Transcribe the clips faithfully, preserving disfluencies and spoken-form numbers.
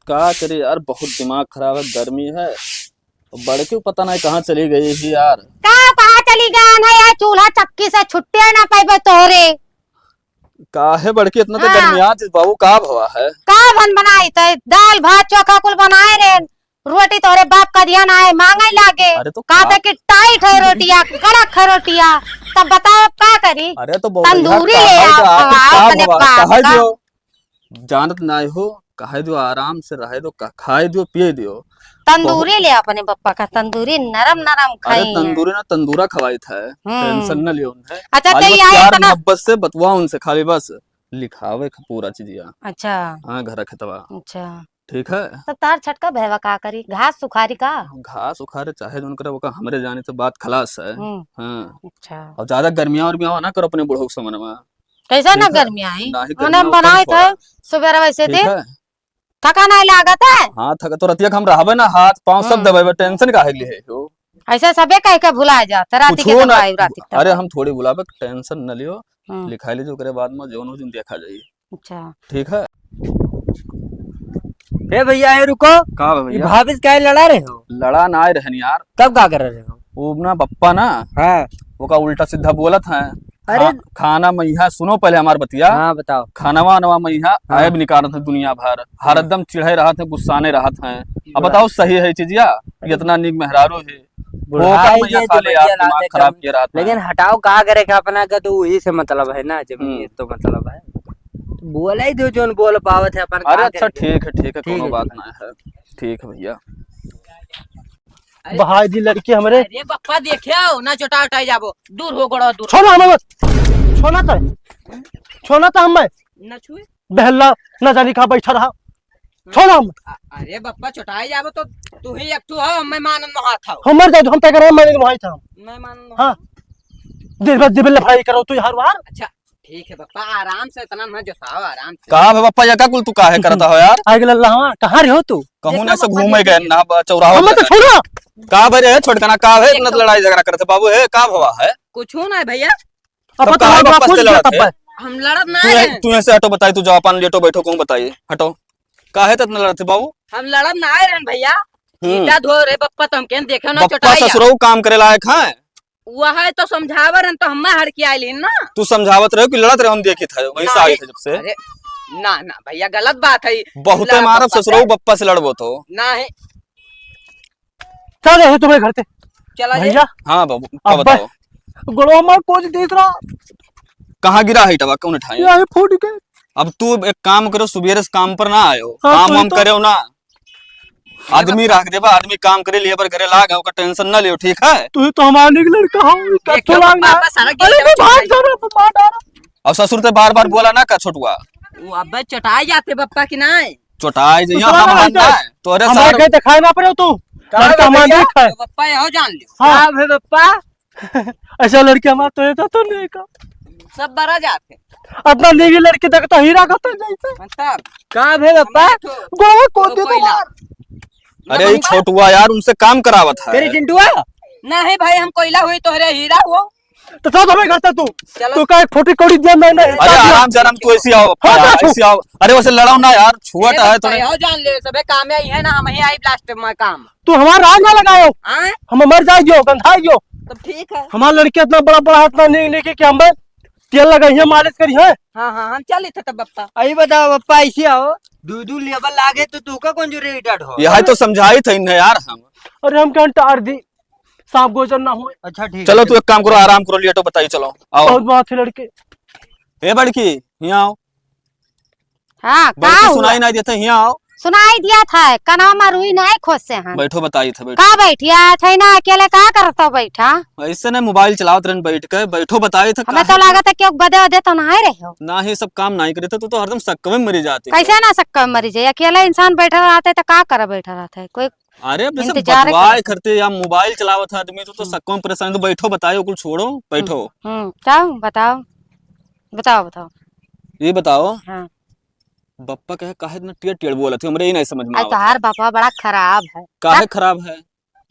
का करी यार, बहुत दिमाग खराब है, गर्मी है। बड़की पता नहीं कहाँ चली गई ही यार। का कहाँ चली गया ना यार, चूल्हा चक्की से छुट्टे ना पाइबे तोहरे। काहे बड़की इतना तो हाँ। गर्मियात बाबू, का भवा है? का भन बनाई थे, दाल भात चोखा कुल बनाए रहे, रोटी तोहरे बाप का दिया ना है, मांगे लागे। अरे तो का कहते कि टाइट है रोटिया, कड़क है रोटिया, तब बताओ अब का करी? अरे तो बोल यार, तंदूरी ले काहे आओ, का, खवाओ का अपने भवा, बाप काहे का। दियो? जानत नाय हो, कहे दो आराम से रहे दो, क-, खाए दो, पिए दो। तंदूरी बहुत ले अपने पप्पा का, तंदूरी नरम नरम अरे खाई हैं। तंदूरी ना, तंदूरा खवाई था, हम्म। टेंशन न लियो उन्हें। अच्छा, आज ते बस यहाँ प्यार इतना मोहब्बत से बतवा उनसे, खाली बस लिखावे क पूरा चीजिया। अच्छा। हाँ, घर खेतवा। अच्छा। ठीक है। तब तार छटका भैवा का करी, घास सुखारी का? घास उखारे चाहे जोन करे, वो का हमरे जाने से बात खलास है। हम्म। हाँ। अच्छा। और ज्यादा गर्मिया उर्मिया ना करो अपने बूढ़ो के समन में। कैसे ना ठीक है? गर्मी आई? ना ही मने गर्मी हम बनाए उठा थे सुबह वैसे ठीक दिन। है? थका नहीं लागत है? हाँ, थका तो रतिया के हम रहबे ना, हाथ पाँव सब हम्म। दबाइबे, टेंशन काहे के लिए है हो? ऐसे सबे कह के भुला जात, राती के कुछो ना, दबाई, राती के अरे दबाई। हम थोड़ी भुलाबे, टेंशन न लियो। हम्म। लिखाई लीजिए, ओकरे बाद में जौन हो जौन देखा जाई। अच्छा। ठीक है? ए भैया, ए रुको। का बा ये भैया? भाभी से काहे लड़ा रहे हो? लड़ा ना आए रहन यार। तब का कर रहे हो? वो ना पप्पा ना, हाँ। वो का उल्टा सीधा बोलत हैं। अरे। खा-, खाना में यहाँ सुनो पहले हमार बतिया। हाँ, बताओ। खानवा वानवा में यहाँ हाँ। ऐब निकालत है दुनिया भर। हाँ। हरदम चिढ़े रहत है, गुस्साने रहत है। अब बुढ़ा- बताओ सही है चीजिया? अरे। इतना नीक मेहरारू है। बुढ़ा ओकर है में ये यहाँ जो खाली बढ़िया यार दिमाग लागत है खराब कम। किए रहत है। लेकिन हटाओ का करे का अपना का तो वही से मतलब है ना, जब हम्म। ये तो मतलब है। बोला ही दो जोन बोल पावत है अपन अरे का अच्छा करे के। ठीक है, ठीक है, ठीक कोनो है, बात ठीक है। ना है। ठीक है भैया। अरे बहाई दी लड़की हमरे। अरे बप्पा देखे हो ना, चोटा उटाई जाबो, दूर हो गोड़ो दूर। छोना हमें मत। छोना तो, छोना तो हमें। ना छुए। बहला ना जानी कहाँ बैठा रहा। छोना हम। अ-, अरे बप्पा चोटाई जाबो तो तू ही एक ठो हो, मैं मानन मोहात हो। हम मर जाए तो हम तय करे, मैं नहीं मोहाई था। मैं मानन मोहात हाँ। हूँ। दिन भर जिबिल लफड़ाई करो तू यार वार। अच्छा। ठीक है बप्पा, आराम से इतना मत जोसाओ, आराम से। का बे बप्पा, या का कुल तू काहे करता हो यार? आइ गेल अल्लाहवा, कहाँ रहो तू? कहूँ देखो ना से बप्पा, घूमे देखो, गए देखो। ना, ब-, चौराहा हम तो पर। छोड़ो। का बे रे छोटकना, का बे इतना देखो। लड़ाई झगड़ा करते बाबू, हे का भवा है? कुछ हो ना है भैया। अब तब तो काहे हम बप्पा से कुछ लड़त तब है? हम लड़त ना तू है। तू ऐसे हटो, बताई, तू जाओ, अपन लेटो बैठो, कहूँ बताई, हटो। काहे तो इतना लड़त है बाबू? हम लड़त ना आए रहन भैया। हम्म। ईटा धो रे बप्पा, तो हम केन देखे ना बप्पा चोटाई आ। ससुरऊ काम करे लायक है। वह है तो समझावर हन तो हम्मा हड़की आइल हिन ना। तू समझावत रहो कि लड़त रहो, हम देखित है, वहीं से नहीं। आई थे जब से। अरे, ना, ना, भैया, गलत बात है। बहुते लड़ मारब बप्पा ससुरऊ से। बप्पा से लड़बो तो। नहीं। चल रहे तुम्हें घर से। चला जे। भैया। हाँ बाबू, का अब्बा, बताओ? गोड़वा मार कोच देख रहा। कहाँ गिरा है इटवा, कौन उठाए? यही फूट के। अब तू एक काम करो, सुबेरे से काम पर ना आयो, हाँ, काम तो वाम तो करो ना। आदमी रख देबा, आदमी काम करे लिए पर घरे लाग, ओकर टेंशन ना लियो, ठीक है? तू ही तो हमारे के लड़का हो, ई कत्थो देखो, लाग ना। पापा सारा अरे गेल मैं भाग चला जा रहा, मार डारा। और ससुर ते बार-बार बोला ना कर छोटुआ। वो अबे चटाई जाते बप्पा की नाय। चटाई जइया ससुर हम ना हम जाए। ना, तोरे हमारे सार के दिखाए ना पड़े तू। का लड़का बे हमारे भैया? देख है। तो बप्पा यहो जान लियो। हाँ। का भे बप्पा? ऐसा लड़की हमार तो ऐसा तो नहीं का। सब बरा जाते। अपना नेगी लड़की देखता हीरा का तो जैसे। मतलब? का भे बप्पा? हमारे तो गोवा को तो दे दो कोयला। मार। अरे, मतलब ये हम छोटुआ यार, उनसे काम करावत है। तेरे चिंटुआ? नहीं भाई, हम कोयला हुई तोहरे हीरा हो। तो चल हमें घर से तू। चलो। तू का एक फुटी कौड़ी दिया मैं नहीं। अरे आराम से, आराम, तू ऐसे आओ, हाँ, हाँ, बैठो। ऐसे आओ। अरे वैसे लड़ाओ ना यार, छुआ ए, टा है बप्पा, थोड़े। यहो जान ले, सबे काम है, ये ना हम ही आई लास्ट में काम। तू हमार राज ना लगायो। आय? हम मर जाए जो, गंधाए जो। तब ठीक है। हमार लड़की इतना बड़ा बड़ा हाथ ना नहीं लेके कि हम तेल लगाई है, मालिश करी है। हाँ, हाँ, हम चलित है तब बप्पा। आई बताओ बप्पा, ऐसे आओ, दू दू लेबर लागे तो तू का कौन जो रेट हो? यही तो समझाई थे इन्हें यार हम। अरे हम क्या टार दी, सांप गोजर ना होए। अच्छा ठीक चलो है। तू एक काम करो, आराम करो, लेटो, बताइए, चलो आओ। बहुत बात है लड़के। ए बड़की, यहाँ आओ। हाँ, का बड़की हुआ? सुनाई नहीं देते, यहाँ आओ। सुनाई दिया था, कनवा में रुई नहीं खोसे हैं। बैठो, बताइए थे, बैठो। का बैठिया थे ना, अकेले का करत हो बैठा? ऐसे ना मोबाइल चलावत रहन बैठ के, बैठो, बताइए थे हमें तो काहे। लागत है कि बदे वदे तो नहीं रहे हो। ना ही सब काम नहीं करे थे, तू तो हरदम सक्का में मरी जाती है। कैसे ना सक्का में मरी जाए, अकेला इंसान बैठा रहता है तो का करे बैठा रहता है, कोई अरे अब जैसे इंतजार बतवाए करत। करते या मोबाइल चलावत है आदमी तो, तो हम्म। सक्का में परेशान, तो बैठो, बताइए, कुल छोड़ो, बैठो। हम्म, हम्म, क्या बताओ, बताओ, बताओ। ये बताओ, हाँ। बप्पा कहे, काहे इतना टेढ़ टेढ़ बोलत है? हमरे ही नहीं समझ में आज आवत तोहार है। बप्पा बड़ा खराब है। काहे हट। खराब है?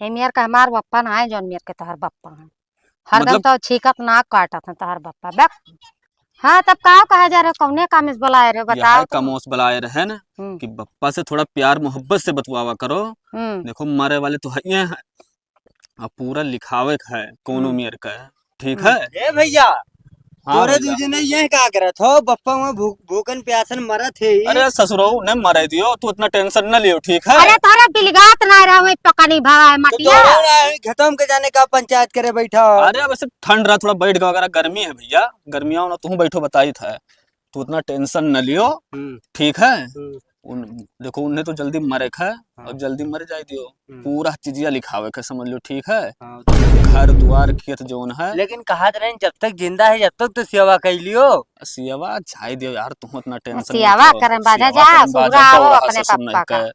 ये मेर का हमार बप्पा ना है, जौन मेर के तोहार बप्पा है। हरदम मतलब तो छींकत नाक काटत है तोहार बप्पा। बक। हाँ, तब का कहा जा रहे, कौने काम से बुलाए रहे, यह बताओ तो। कमोस बुलाए रहे ना हम्म। कि बप्पा से थोड़ा प्यार मोहब्बत से बतुआवा करो। हम्म। देखो, मरे वाले तो है ही हैं, अब पूरा लिखावे के है, कौनो हम्म। मेर का, ठीक हम्म। है? ए भैया, हाँ तोरे भैया। दू जने ये का करत हो? बप्पा वहाँ भूख, भूखन प्यासन मरत है ही। अरे ससुरो, उन्हें मरे दियो, तू इतना tension न लियो, ठीक है? अरे तोरे बिलगात ना रहे, पकनी भरा है तो मटिया। तोरे ना है, खेतों के जाने का पंचायत करे बैठा हो। अरे अब ऐसे ठंड रहा, थोड़ा बैठ गवा करा, गर्मी है भैया, गर्मिया हो ना, तू बैठो, बताई था, तू इतना tension न लियो, हम्म। ठीक है? हम्म। उन, देखो, उन्हें तो जल्दी मरे के है, हाँ। और जल्दी मर जाए दियो। हम्म। पूरा चीजिया लिखावे के, समझ लो, ठीक है? हाँ। घर द्वार खेत जौन है। लेकिन कहा तो रहे, जब तक जिंदा है, जब तक तो सेवा कर लियो। सेवा जाए दियो यार, तुम इतना tension सेवा मत लो। करन बाजा सेवा जा, करन बाजा सुगरा जा, आओ बौरा अपने ससुर नहीं पप्पा का। के।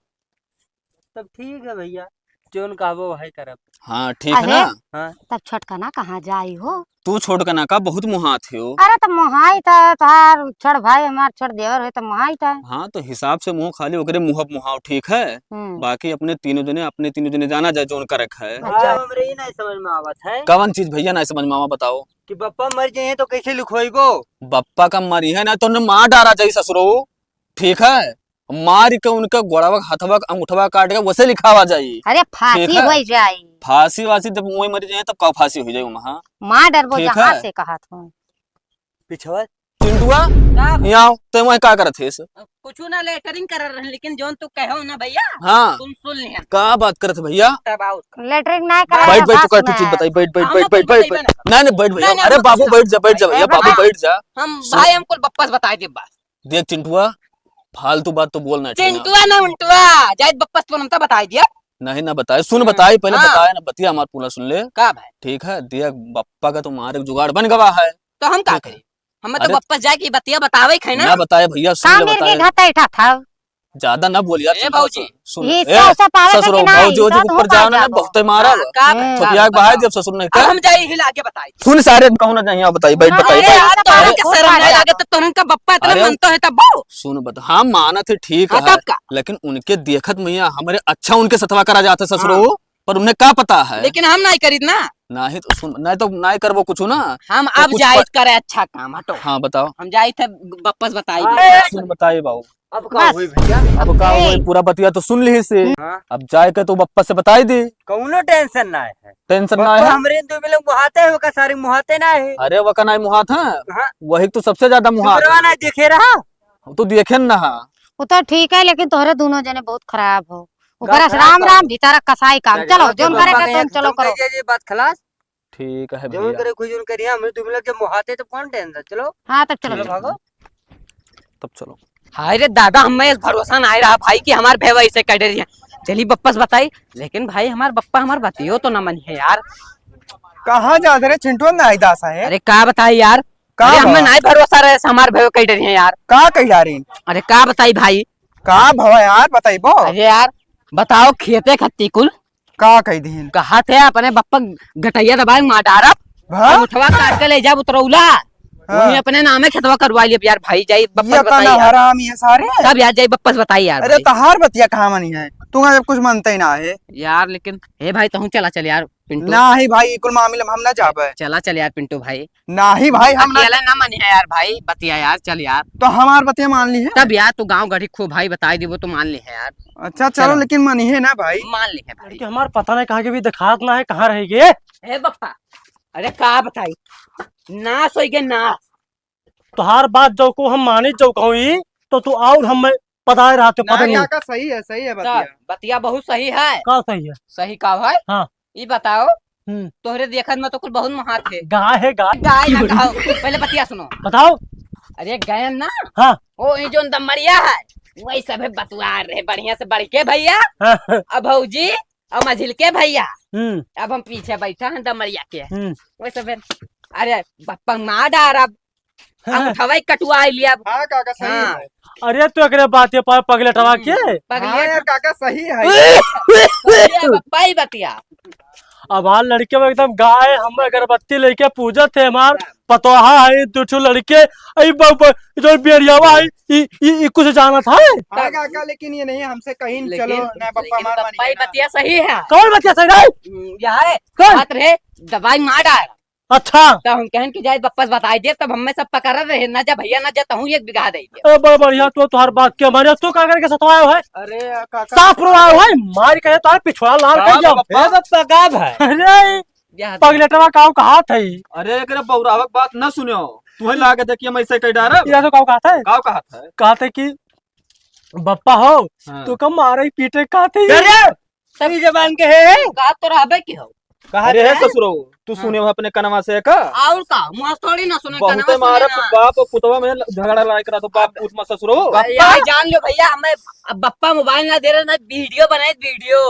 तब ठीक है भैया, जौन कहबो वही करब। हाँ, ठीक है अहे, ना? हाँ। तब छोटकना कहाँ जाई हो? तू छोटकना का बहुत मुहात हो। अरे तो मुहाई त तोहार छोट भाई, हमार छोट देवर होई त मुहाई त। हाँ, तो हिसाब से मुँह खाली ओकरे मुँह मुहाव, ठीक है? हम्म। बाकी अपने तीनों जने, अपने तीनों जने जाना जाए जौन करे के है। अच्छा। हमरे ही नहीं समझ में आवत है। कवन चीज भैया नहीं समझ में आवा, बताओ? कि बप्पा मर जाए तो कैसे लिखवाइबो? बप्पा का मरी है ना तो उन्हें मार डारा जाई ससुरो, ठीक है? मार के उनका गोड़वा, हथवा, अंगूठवा काट के वैसे लिखावा जाई। अरे फांसी ठीक है? होई जाई। फांसी वासी जब वही मरी जाए तब का फांसी हो जाए वहाँ? मार डरबो ठीक जहाँ है? से कहत हो। पिछवा। चिंटुआ, का? यहाँ आओ, ते वहीं का करत है? कुछ ना, लेटरिंग कर रहे हैं, लेकिन जौन तू कहो ना भैया, हाँ। तुम सुन लिया। का बात करत है भैया? तब आओ। लेटरिंग नहीं कर बैठ, बैठ, तू कह, तू चीज बताई, बैठ, बैठ, हम बैठ, अपन बैठ, बैठ, बताइबे बैठ। ना। नहीं, नहीं, बैठ भैया। नहीं, अरे नहीं, बाबू, सुन। बैठ जा, बैठ जा भैया, हम बाबू, बताए। बैठ जा। हम सुन। भाई, हमको बप्पस बताए दे बस। देख चिंटुआ, फालतू बात तो बोल ना, ठीक है ना? चिंटुआ ना उंटुआ, जाइत बप्पस तो हम तो बताई दिया। नहीं ना बताए, सुन हम्म, बताए, पहले हाँ। बताए ना, बतिया हमार पूरा सुन ले। का भाई? ठीक है, देख बप्पा का तो मारे जुगाड़ बन गवा है। तो हम का ठीक है। करी? हम तो अरे बप्पस जाए के बतिया बतावे के है ना। ना बताए भैया, सुन का ले मेरे बताए। घाटा इठा था? ज्यादा ना बोल यार, ए चिंटुआ भौजी। सुन, सुन। ये ए, सौ सौ पावे ससुरो, खातिर ना, भौजी, ई वौजी तो के ऊपर तू जाओ ना, पागल हो। बहुते मारा हाँ, बा। का भाई? छोटिया के बाहर जब ससुर नहीं अब कर। हम जाई हिला के बताई। सुन सारे, कहूँ ना नहीं, बताई, बैठ, हाँ, बताई, अरे बैठ। यार, तोहन अरे, के शर्म नहीं अरे, लागे तो तोहन का बप्पा इतना अरे, मनतो है तब बो। सुन बता, हाँ, मानत है, ठीक हाँ, है, तब का? लेकिन उनके देखत में या हमरे अच्छा उनके सथवा करा जात है ससुरो, हाँ। पर उन्हें का पता है? लेकिन हम नहीं करीत ना। नहीं तो सुन, नहीं तो नहीं करबो कुछ ना। हम तो अब कुछ जाइत प- करे अच्छा काम, हटो। हाँ, बताओ। हम जाइत है बप्पस बताई। अरे, सुन, बताई बाबू। अब का बस। होई भैया? अब का होई, पूरा बतिया तो सुन ली से। हाँ। अब जाए के तो बप्पा से बताई दी। कौनो tension ना है। Tension ना बप्पा है। हमरे दो मिले मुहाते हैं, ओका सारी मुहाते ना है। अरे, वका नाई मुहात है। हाँ। वही तो सबसे ज्यादा मुहात सुबरवा है। ना देखे रहा। वो तो देखे न ना। वो तो ठीक है, लेकिन तोहरे दोनों जने बहुत खराब हो। ऊपर से राम राम, भीतर कसाई काम। चलो, जौन करे के तुम चलो करो। ये बात खलास। ठीक है जौन भैया। करे खुद जौन करिए, हमरे दो मिनट जब मुहाते तो कौन tension, चलो। हाँ, तब चलो, चलो चलो। भागो। तब चलो। हाय रे दादा, हमें इस भरोसा ना आए रहा भाई कि हमार भेवा ऐसे कर रही है। चली बप्पस बताई, लेकिन भाई हमार बप्पा हमार बतियो तो ना मनी है यार। कहाँ जात रे चिंटू, ना आई दासा है। अरे का बताई यार, का अरे हमें भवा? नाई भरोसा रहे से हमार भेवा कर रही है यार। का कही जा रही? अरे का बताई भाई? का भवा यार, बताइबो? अरे यार, बताओ खेते खत्ती कुल का कही दीन? कहा थे अपने बप्पा गटैया दबाए मार डारब, हाँ? अंगूठवा काट के ले जाब उतरौला। हाँ। वहीं अपने नामे खेतवा करवा लिया यार भाई, जाई बप्पस ये बताई का ना यार। हराम ये सारे। तब यार जाई बप्पस बताई यार अरे भाई। तहार बतिया कहाँ मनी है? तू जब कुछ मनते ही ना है। यार लेकिन, हे भाई तहूँ चला चल यार पिंटू। नाही भाई, कुल मामले में हम ना जाबे। चला चल यार पिंटू भाई। नाही भाई, हम ना अकेला ना मनी है यार भाई, बतिया यार, चल यार। तो हमार बतिया मान ली है। तब यार तू गाँव गढ़ी खो भाई बताई देबो तो मान ली है यार। अच्छा चलो, चलो। लेकिन मनी है ना भाई। मान ली है भाई। लड़की हमार पता नहीं कहाँ के भी दिखात ना है, कहाँ रह गए? हे बप्पा, अरे का बताई, नाश होई गए नाश। तोहार बात जो को हम मानित जो कहूँ ई, तो तू और हम पताए रहते, पता ना, नहीं। काका सही है, सही है बतिया। का बतिया बहुत सही है। का सही है? सही का है? हाँ। ई बताओ, हम्म। तोहरे देखत में तो कुल बहुत महात है। गाय है, गाय। गाय ना कहो, पहले बतिया सुनो। बताओ। अरे गयन ना। हाँ। ओ, ई जोन दमरिया है, वही सभे बतुआ रहे बढ़िया से बढ़ के भैया। हाँ। अब भौजी, और मझिल के भैया, हम्म। अब हम पीछे बैठा हैं दमरिया के। हम्म। वैसे फिर, अरे, बप्पा मार डारब, हाँ। अंगूठवा ही कटवा लिया। हाँ, काका, सही हाँ। है। अरे, तो एकरे बात ये पर पगलेटवा के? पगलेट हाँ, यार, काका, सही है। सही है, बप्पा ही बतिया। अब हाल लड़के में एकदम गाय, हम अगरबत्ती लेके पूजत है, हमार पतोहा है, दो ठो लड़के, आई ब-, ब-, जो बेरियावा है, ई, ई, ई कुछ जानत है? हाँ काका, लेकिन ये नहीं हमसे कहीं लेकिन, चलो, ना पप्पा लेकिन मार पप्पा मानिए ही ना। बतिया सही है। कौन बतिया सही है? हम्म, यह है, कौन? बात रहे, दवाई मार डाल। अच्छा। तो हम कहन कि जाए बप्पा से बताई दे, तब हमें सब पकड़ रहे, ना जा भैया, ना जा, तहूँ एक बीघा दे दे। ए, बड़ बढ़िया, तो तोहर बात के मारे, तू का करके सतवायो है? अरे, काका। साफ रोवायो है, मार के तोहर पिछवाड़ा लाल कर जाओ। बप्पा? ए, बप्पा, का भाई? अरे, या पगलेटवा काऊ कहात है? अरे, एकरे बौरावक बात न सुन्यो, तुहे लागे देखिए, मैं ऐसे कह डारब। या तो काऊ कहात है? काऊ कहात है? कहात है कि बप्पा हो, हाँ। तू का मारे पीटे कहात है? अरे, सही जबान के है। का तो रहबे की हो? कहा अरे है थे? ससुरो, तू हाँ। सुने हो अपने कनवा से का? और का? मुँह से थोड़ी ना सुने, बहुते कनवा से मारब सुने ना। बाप और पुतवा में झगड़ा लड़ाई करा तो बाप अब पूत मत ससुरो। बप्पा। यार जान लो भैया, हमें अब बप्पा मोबाइल ना दे रहे ना, वीडियो बनाए वीडियो।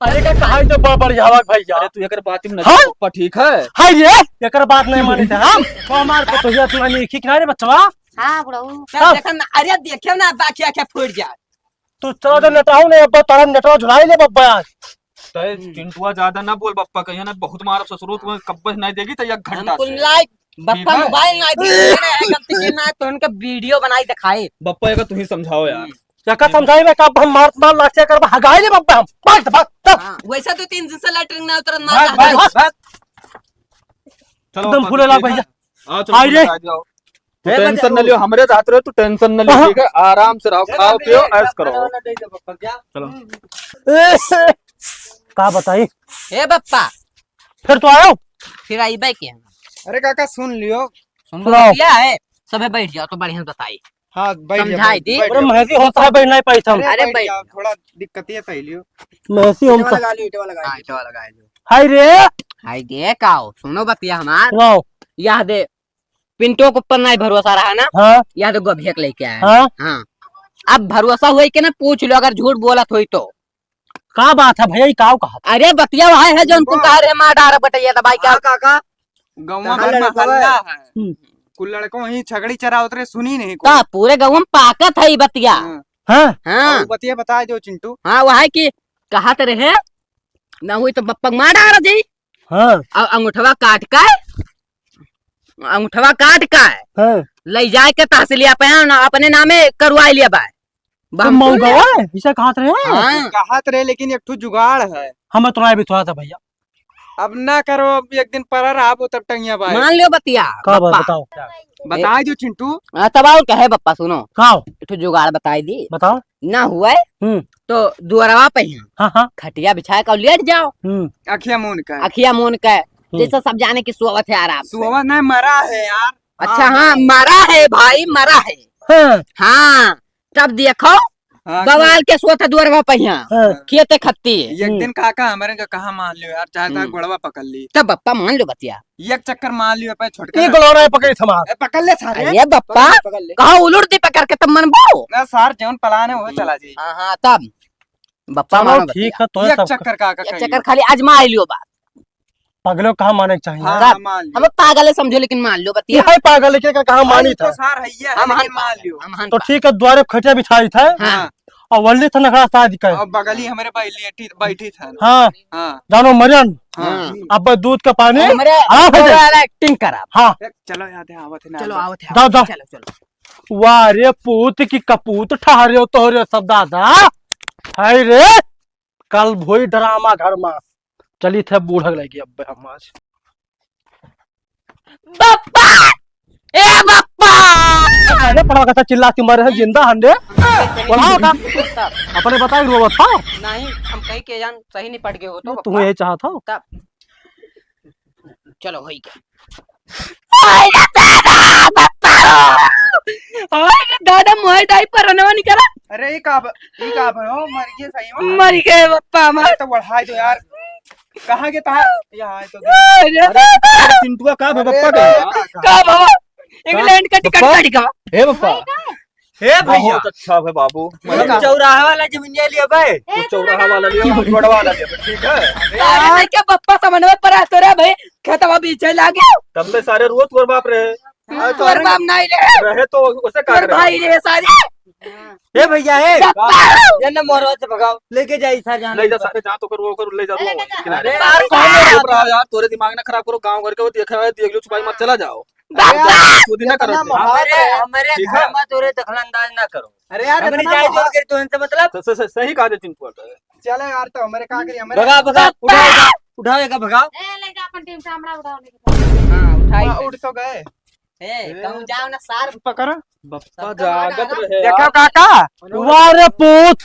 अरे का कहाई तो बड़ बढ़िया हवा भैया। अरे तू एकर बात में हाँ? नहीं पप्पा ठीक है। हाय रे, एकर बात नहीं माने थे हम। तो हमार को तो ये सुनानी एक ही किनारे बच्चा। हाँ बुढ़ऊ। हाँ। देखा ना, अरे देखियो ना, बाकी आँखें फूट जाए। तू चला जा नेटवा ने, अब तारा नेटवा झुलाई ले बब्बा आज। तय हम्म। चिंटुआ ज्यादा ना बोल बप्पा, कहिया ना बहुत मारब ससुरो, तुम्हें कब्बे नहीं देगी तो एक हम घंटा कुल से। मिलाई, बप्पा ठीक है। मोबाइल ना दी, ना है गलती से ना, तो उनका वीडियो बनाई दिखाए। बप्पा एक तुही समझाओ यार। हम्म। क्या समझाई मैं, कब हम मार मार लाठिया करब, हगाई ले बप्पा हम, भाग, भाग, भाग। हाँ, वैसा तो तीन दिन से लेटरिन ना उतरन, मार भाग, भाग, भाग। भाग। चलो एकदम बप्पा, फूले लाग ठीक है। भैया। हाँ, चलो, आई रे। बता दिया। तो ए, टेंशन न लियो, हमरे साथ रहो, तू टेंशन न लियो, हाँ। ठीक है? आराम से रहो, खाओ, पियो, ऐश करो। चलो। का बताई? ए बप्पा। फिर तो आयो? फिर आइबे के? अरे काका, सुन लियो। सुन सुनाओ। लिया है, सबे बैठ जाओ तो बढ़िया बताई। हाँ, बैठ जाओ, समझाई बैठ, दी। बैठ अरे जाओ। महसी होता है, बैठ नहीं पाई था। अरे अरे बैठ बैठ जाओ, जाओ। थोड़ा दिक्कतिया सही लियो। महसी ईंटवा होता। लगा लियो, ईंटवा लगा हाँ, लियो। ईंटवा लगा लियो। हाय रे। हाय रे, का हो? सुनो बतिया हमार। सुनाओ। यह दे, पिंटो के ऊपर नहीं भरोसा रहा ना? हाँ। यह तो गोभिया के लेके आया। हाँ। हाँ। अब भरोसा होई के ना पूछ लो, अगर झूठ बोलत होई तो। का बात है भैया, ई काव कहा? अरे बतिया वह है जो उनको कहा रे मार डारा बटैया दबाई का। हाँ काका, गौवा कहाँ भर में लड़कवा हल्ला है? है। हम्म। कुल लड़को ही छगड़ी चरावत रहे, सुनी नहीं कोई। का पूरे गौवा में पाकत है ई बतिया। हाँ। हाँ। हाँ। और बतिया बता दो चिंटू। हाँ, वह है कि कहत रहे, ना हुई तो बप्पा के मार डारा जी। हाँ। और अंगूठवा काट के, अंगूठवा काट के हाँ। ले जाए के तहसीलिया पे ना अपने नामे करवाई लिया बा। तो बहमतुल मौगवा है, इसे कहत रहे हैं? हाँ। कहत रहे, लेकिन एक ठो जुगाड़ है। हमें तो राय भी थोड़ा था भैया। अब ना करो, अब एक दिन परा रहा वो तब टंगिया बाय। मान लियो बतिया, का बात बप्पा। बताओ? बताई दो चिंटू। हाँ, तब और कहे बप्पा, सुनो। का? एक ठो जुगाड़ बताई दी। बताओ। ना हुए हम्म। तो दुअरवा पे ही हाँ, हाँ। खटिया बिछाए का लेट जाओ। हम्म। अखिया मून का। अखिया मून का। हम्म। जैसे सब जाने कि सोवत है आराम से। सोवत नहीं, मरा है यार। अच्छा, हाँ। हाँ, मरा है भाई, मरा है। हाँ। हाँ, तब देखो, हाँ, बवाल के सोत है दुअरवा पे ही। हाँ। खेते खत्ती। एक हम्म। दिन काका हमारे का कहा मान लियो यार, चाहे तो हम्म। गोड़वा पकड़ ली। तब बप्पा मान लो बतिया। एक चक्कर मार लियो पे छोटका। ई गोलौरा पकड़ी थमा। ए, पकड़ ले सारे। अरे बप्पा, पकड़ ले, पकड़ ले। कहाँ उलुर दी पकड़ के तब मनबो? ना सार, जौन पलान है वो चला जाई। हाँ, हाँ, तब बप्पा चलो, मानो ठीक बतिया। है, तो एक सब चक्कर का, का एक कहियो। चक्कर खाली आजमा लियो बात। पगलो कहाँ माने के चाहिए? हाँ, तब हाँ, मान लियो। हम पागल है समझो, लेकिन मान लो बतिया। ये है पागल, लेकिन का कहाँ मानी तो था? सार है, ये है, हम लेकिन हन मान पागल, लियो। हम हन तो पागल। ठीक है, द्वारे खटिया बिछाई था। हाँ। हाँ। और वल्ली था नखड़ा शादी का। और बगली हमरे बैठी, बैठी था। हाँ। हाँ। जानो मरियन। हाँ। अब दूध का पानी। हमरे हाँ, हमरे वाला acting करा। हाँ। ए, चलो, याद है, आवत है ना, चलो, आवत। आवत है, जाओ, आवत है, जाओ। चलो, चलो। वाह रे पूत की कपूत ठहरे हो तोहरे सब दादा। हाय रे, कल भोई ड्रामा घर मा। चली थे बूढ़ा लगी अब हम आज। बप्पा! ए बप्पा! अरे पड़वा कथा चिल्ला के मरे है, जिंदा हंडे। पड़वा का? अपने बताई रोवत था। नहीं, हम कहीं के जान सही नहीं पड़ गए हो तो तू बप्पा। यही चाहत हो? तब। चलो, होई गया। ओए रे दादा, बप्पा रो। ओए रे दादा, मोए दाई पर रनवा निकला। अरे, ई का ब-, ई का भयो, मर गए सही में? मर गए बप्पा हमार। अरे, तो बढ़ाई दो यार। कहाँ के तहार? यहाँ आए तो दे। अरे, अरे, चिंटुआ का बप्पा का? का बाबा? इंग्लैंड का टिकट बप्पा? काट गवा। हे बप्पा। हे भैया। बहुत अच्छा है बाबू। हम चौराहा वाला जमीनिया लिया बे। तू चौराहा वाला लिया, हम रोड वाला लिया, ठीक है? अरे नहीं क्या बप्पा समन्वय पर आ तो रे भाई, खेतवा बीचे लागे। तब से सारे रोज तोर बाप रहे। हाँ, तोर बाप नहीं रहे। रहे तो उसे का तोर भाई रहे सारे। हे भैया, हे। बप्पा। ये ना मोरवा से भगाओ, लेके जाई सारे जान ले जा। सारे जा तो कर वो कर ले जा तू। अरे यार, कौन है यार? यार, तोरे दिमाग ना खराब करो, गांव घर के वो देखे हुए, देख लो, छुपाई मत चला जाओ। बप्पा! खुद ही ना करो। हमारे, हमारे ठीक है? घर में तोरे दखलंदाज ना करो। अरे यार, हमरी इतना जायज माहौल जोन के तो इनसे मतलब। स-, स-, स-, सही कहा थे चिंटू। चलो यार, तो हमारे का करी, हमारे भगा, भगा, बप्पा! उठाओ, उठाओ, उठाओ, एका भगाओ। ए, ले जा, अपन टीम से हमरा उठाओ नहीं। हाँ, उठाई हाँ, दे। उठ तो गए। ए, कहूँ जाओ ना सार। पकड़। बप्पा जागत रहे देखो यार। काका। वाह रे पूत।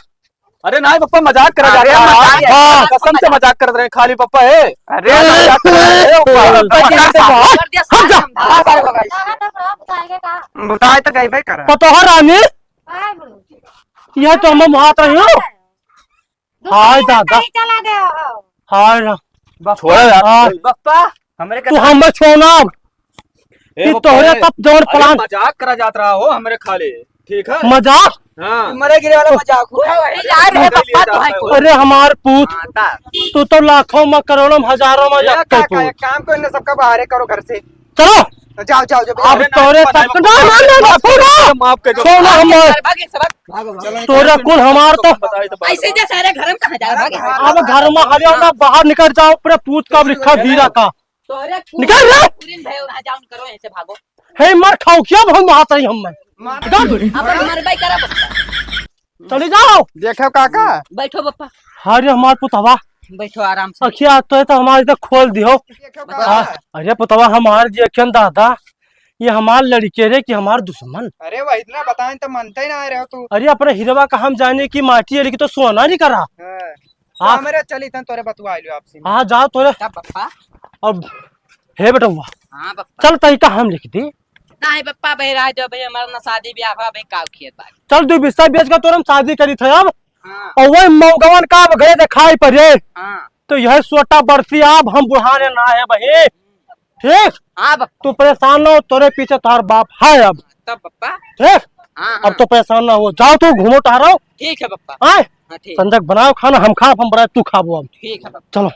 अरे नहीं बप्पा, मजाक करा अरे जाता है। मजाक है। हाँ, कसम से मजाक कर रहे हैं खाली बप्पा है। अरे मजाक कर रहे हैं, बप्पा। बप्पा, जबरदस्त हम जा। हम जा। हाँ, सारे बगाई। कहाँ था बड़ा बताएंगे कहाँ? बताए तो गई भाई करा। पतोह रानी। काय बोलू? यह तो हम हाथ रही हूँ। हाय दादा। कहीं चला गया हो। हाय रा-, छोड़ा यार। हाँ। बप्पा, हमरे तू के हम छोड़ना अब। ए कि बप्पा, तोहरे ए, तब जवन अरे plan। मजाक करा जात रहा हो हमरे खाली, ठीक है? मजाक? हाँ। मरे गिरे वाला मजाक हो। वही यार है मरे बप्पा लिए तो है जाता है। कोई। अरे हमार पूत, हाँ, ता। तू तो लाखों में, करोड़ों में, हजारों में ए, जाते काका, तू। एक काम करो, इन्हें सबका बाहर करो घर से। चलो। तो जाओ, जाओ, जाओ, अब अरे तोरे नहीं, सब नहीं, ना, ना, ना, ना, छोड़ो। माफ कर दो। छोड़ो हम। भाग, भाग, भाग। तोरा कुल हमार तो बताई तो बात। ऐसे जा सारे घर में कहाँ जा रहा है? अब घर में हरियो ना, बाहर निकल जाओ, पूरे पूत का लिखा धीरा का। तोरे निकल रे। पूरी भाई वहाँ जाओ, करो, ऐसे भागो। हे मार खाओ क्या बहुत मारता ही हम मैं। मार। निकल। अब मरबाई करा बच्चा। चले जाओ। देखो काका। बैठो बप्पा। अरे हमार पुतवा। बैठो आराम से। अखिया तो है तो हमारे तो खोल दियो। देखो काका। हाँ, अरे पुतवा हमार जी अखियन दादा, ये हमार लड़के रे कि हमार दुश्मन? अरे वही इतना बताएं तो मनते ही ना आ रहे हो तू। अरे अपने हिरवा का हम जाने कि माटी अड़ी की तो सोना नहीं करा। हाँ। तो हाँ। हमरे चली तन तोरे बतुआ आइलो आपसे। हाँ जाओ तोरे। तब बप्पा। अब हे बेटवा। हाँ बप्पा। चल तई का हम लिख दी। नहीं बप्पा, भाई रह जाओ भाई, हमारा ना शादी ब्याह हुआ भाई, काव खेत बाड़ी। चल दू बिस्सा बेच के तोर हम शादी करी थे अब। हाँ। और वही मौगवन का अब घरे दिखाई पड़े। हाँ। तो यह सोटा बरसी अब हम बुढ़ाने ना है भाई। ठीक? हाँ बप्पा। तू परेशान ना हो, तोरे पीछे तार बाप है अब। तब बप्पा। ठीक? हाँ, अब हाँ। तो परेशान ना हो, जाओ तू घूमो टहरो। ठीक है बप्पा। आए? हाँ, ठीक। संजय बनाओ खाना, हम खाब, हम बनाए, तू खाबो अब। ठीक है बप्पा। चलो।